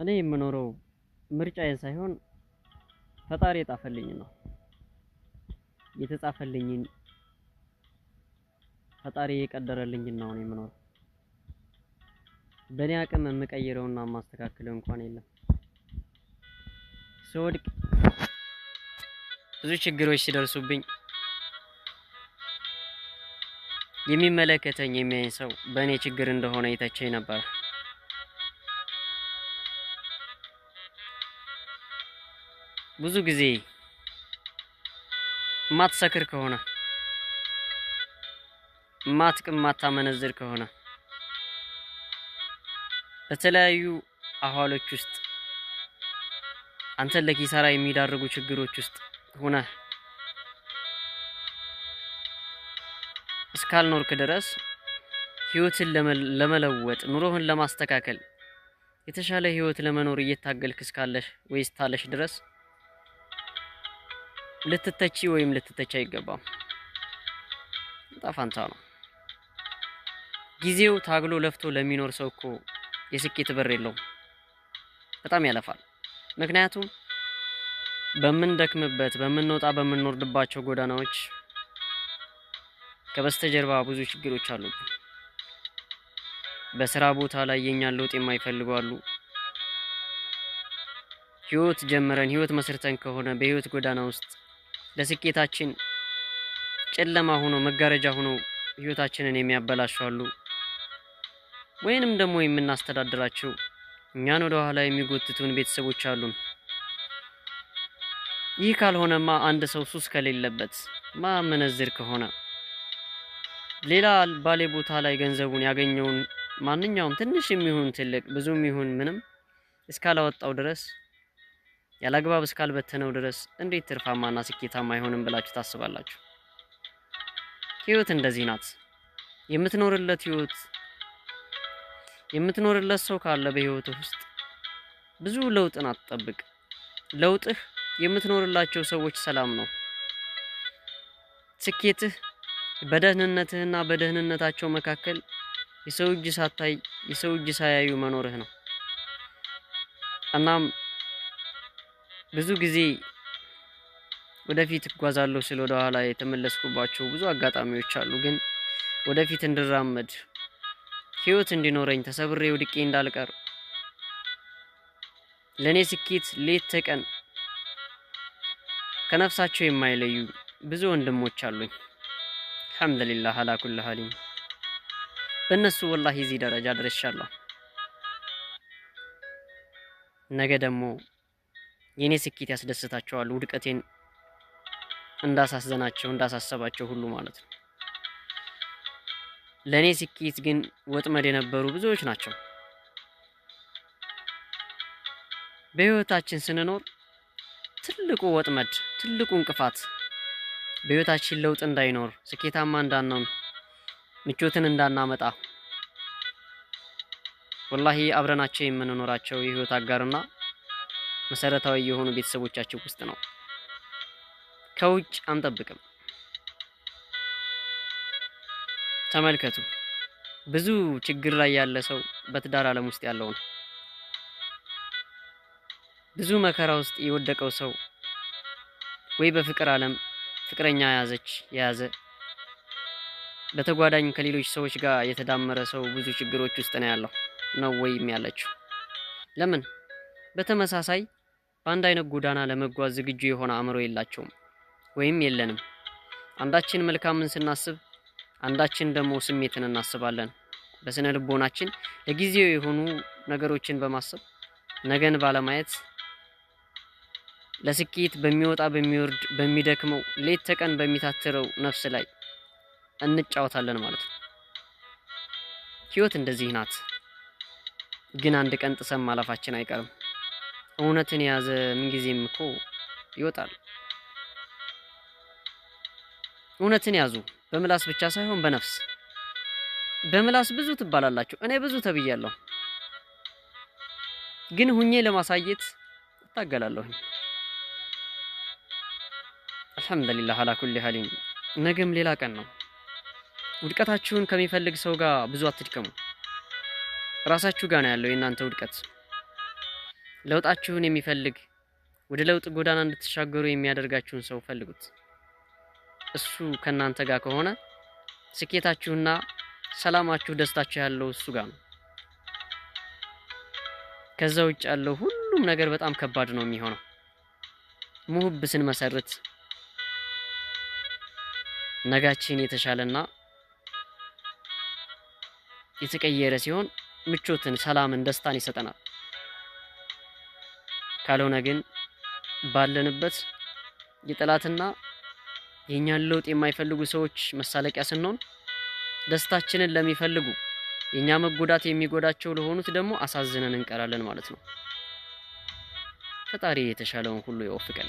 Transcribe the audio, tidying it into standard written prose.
እኔ የምኖረው ምርጫዬን ሳይሆን ፈጣሪ የጣፈልኝ ነው። የተጻፈልኝን ፈጣሪ የቀደረልኝን ነው እኔ የምኖረው። በእኔ አቅም የምቀይረውና የማስተካክለው እንኳን የለም። ስወድቅ ብዙ ችግሮች ሲደርሱብኝ የሚመለከተኝ የሚያየኝ ሰው በእኔ ችግር እንደሆነ ይተቸኝ ነበር። ብዙ ጊዜ ማትሰክር ከሆነ፣ ማትቅም ማታመነዝር ከሆነ፣ በተለያዩ አህዋሎች ውስጥ አንተን ለኪሳራ የሚዳርጉ ችግሮች ውስጥ ሆነህ እስካልኖርክ ድረስ ህይወትን ለመለወጥ፣ ኑሮህን ለማስተካከል፣ የተሻለ ህይወት ለመኖር እየታገልክ እስካለሽ ወይ እስካለሽ ድረስ ልትተቺ ወይም ልትተች አይገባም። ዕጣ ፈንታ ነው። ጊዜው ታግሎ ለፍቶ ለሚኖር ሰው እኮ የስኬት በር የለውም። በጣም ያለፋል። ምክንያቱም በምንደክምበት፣ በምንወጣ በምንወርድባቸው ጎዳናዎች ከበስተጀርባ ብዙ ችግሮች አሉብን። በስራ ቦታ ላይ የኛን ለውጥ የማይፈልጉ አሉ። ህይወት ጀምረን ህይወት መስርተን ከሆነ በህይወት ጎዳና ውስጥ ለስኬታችን ጨለማ ሆኖ መጋረጃ ሆኖ ህይወታችንን የሚያበላሹ አሉ። ወይንም ደግሞ የምናስተዳድራቸው እኛን ወደ ኋላ የሚጎትቱን ቤተሰቦች አሉን። ይህ ካልሆነማ አንድ ሰው ሱስ ከሌለበት፣ ማመነዝር ከሆነ፣ ሌላ ባሌ ቦታ ላይ ገንዘቡን ያገኘውን ማንኛውም ትንሽ የሚሆን ትልቅ ብዙም ይሁን ምንም እስካላወጣው ድረስ፣ ያላግባብ እስካልበተነው ድረስ እንዴት ትርፋማና ስኬታማ አይሆንም ብላችሁ ታስባላችሁ? ህይወት እንደዚህ ናት። የምትኖርለት ህይወት የምትኖርለት ሰው ካለ በህይወትህ ውስጥ ብዙ ለውጥን አትጠብቅ። ለውጥህ የምትኖርላቸው ሰዎች ሰላም ነው። ስኬትህ በደህንነትህና በደህንነታቸው መካከል የሰው እጅ ሳታይ የሰው እጅ ሳያዩ መኖርህ ነው። እናም ብዙ ጊዜ ወደፊት እጓዛለሁ ስል ወደ ኋላ የተመለስኩባቸው ብዙ አጋጣሚዎች አሉ። ግን ወደፊት እንድራመድ፣ ህይወት እንዲኖረኝ፣ ተሰብሬ ወድቄ እንዳልቀር ለእኔ ስኬት ሌት ተቀን ከነፍሳቸው የማይለዩ ብዙ ወንድሞች አሉኝ። አልሐምዱሊላህ አላ ኩሊ ሐሊን። በእነሱ ወላሂ እዚህ ደረጃ ደርሻለሁ። ነገ ደግሞ የኔ ስኬት ያስደስታቸዋል፣ ውድቀቴን እንዳሳዘናቸው እንዳሳሰባቸው ሁሉ ማለት ነው። ለእኔ ስኬት ግን ወጥመድ የነበሩ ብዙዎች ናቸው። በህይወታችን ስንኖር ትልቁ ወጥመድ፣ ትልቁ እንቅፋት በህይወታችን ለውጥ እንዳይኖር፣ ስኬታማ እንዳንሆን፣ ምቾትን እንዳናመጣ ወላሂ አብረናቸው የምንኖራቸው የህይወት አጋርና መሰረታዊ የሆኑ ቤተሰቦቻችን ውስጥ ነው። ከውጭ አንጠብቅም። ተመልከቱ፣ ብዙ ችግር ላይ ያለ ሰው በትዳር ዓለም ውስጥ ያለው ነው። ብዙ መከራ ውስጥ የወደቀው ሰው ወይ በፍቅር ዓለም ፍቅረኛ የያዘች የያዘ፣ በተጓዳኝ ከሌሎች ሰዎች ጋር የተዳመረ ሰው ብዙ ችግሮች ውስጥ ነው ያለው ነው ወይም ያለችው። ለምን? በተመሳሳይ በአንድ አይነት ጎዳና ለመጓዝ ዝግጁ የሆነ አእምሮ የላቸውም ወይም የለንም። አንዳችን መልካምን ስናስብ፣ አንዳችን ደግሞ ስሜትን እናስባለን። በስነ ልቦናችን ለጊዜው የሆኑ ነገሮችን በማሰብ ነገን ባለማየት ለስኬት በሚወጣ በሚወርድ በሚደክመው ሌት ተቀን በሚታትረው ነፍስ ላይ እንጫወታለን ማለት ነው። ህይወት እንደዚህ ናት። ግን አንድ ቀን ጥሰን ማለፋችን አይቀርም። እውነትን የያዘ ምንጊዜም እኮ ይወጣል። እውነትን ያዙ፣ በምላስ ብቻ ሳይሆን በነፍስ። በምላስ ብዙ ትባላላችሁ። እኔ ብዙ ተብያለሁ፣ ግን ሁኜ ለማሳየት እታገላለሁኝ። አልሐምዱሊላህ አላ ኩሊ ሀሊን። ነገም ሌላ ቀን ነው። ውድቀታችሁን ከሚፈልግ ሰው ጋር ብዙ አትድከሙ። ራሳችሁ ጋር ነው ያለው የእናንተ ውድቀት። ለውጣችሁን የሚፈልግ፣ ወደ ለውጥ ጎዳና እንድትሻገሩ የሚያደርጋችሁን ሰው ፈልጉት። እሱ ከእናንተ ጋር ከሆነ ስኬታችሁና ሰላማችሁ፣ ደስታችሁ ያለው እሱ ጋር ነው። ከዛ ውጭ ያለው ሁሉም ነገር በጣም ከባድ ነው የሚሆነው። ሙህብ ስንመሰርት ነጋችን የተሻለና የተቀየረ ሲሆን ምቾትን፣ ሰላምን፣ ደስታን ይሰጠናል። ካልሆነ ግን ባለንበት የጠላትና የእኛን ለውጥ የማይፈልጉ ሰዎች መሳለቂያ ስንሆን፣ ደስታችንን ለሚፈልጉ፣ የእኛ መጎዳት የሚጎዳቸው ለሆኑት ደግሞ አሳዝነን እንቀራለን ማለት ነው። ፈጣሪ የተሻለውን ሁሉ ይወፍቀን።